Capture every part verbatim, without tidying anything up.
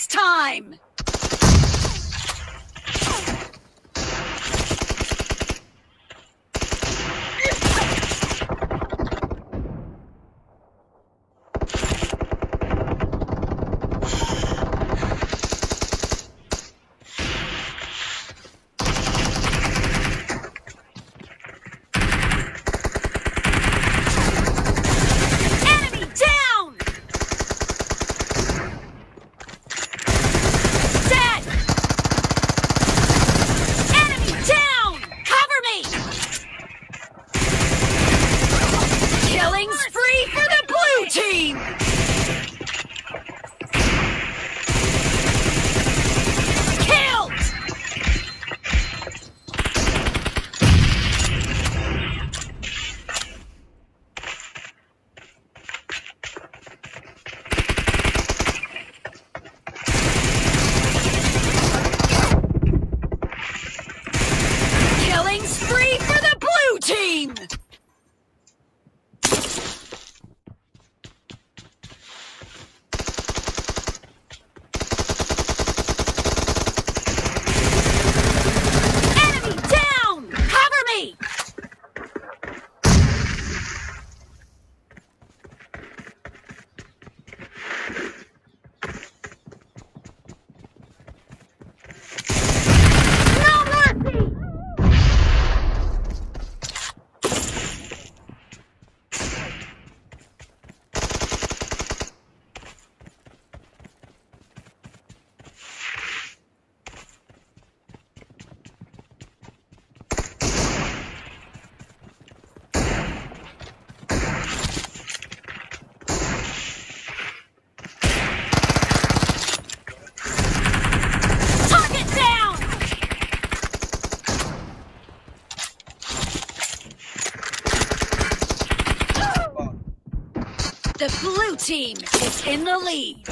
It's time! Enemy down! Dead! Enemy down! Cover me! Killing spree for the blue team! Killed! Killing spree for the blue team! Enemy down! Cover me! No mercy! Target down! The blue team is in the lead.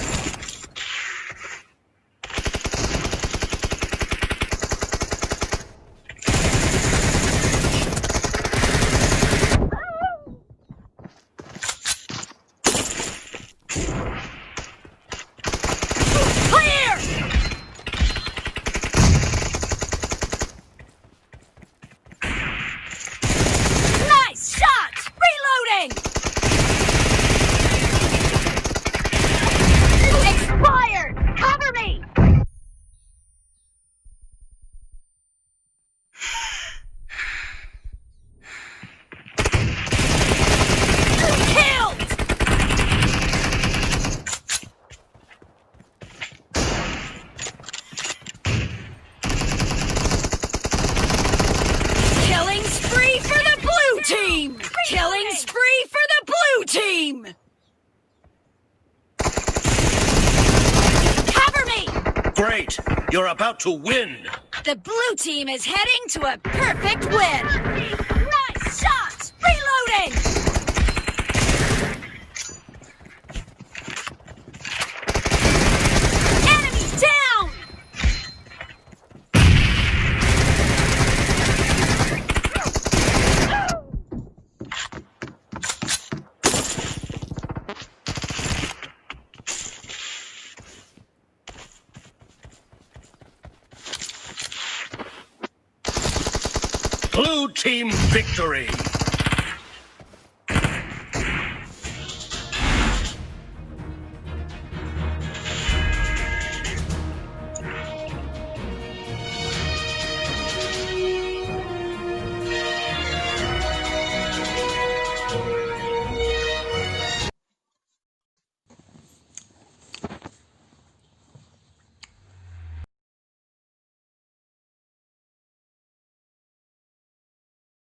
Great. You're about to win. The blue team is heading to a perfect win. Nice shot! Reloading! Enemy down! Blue team victory.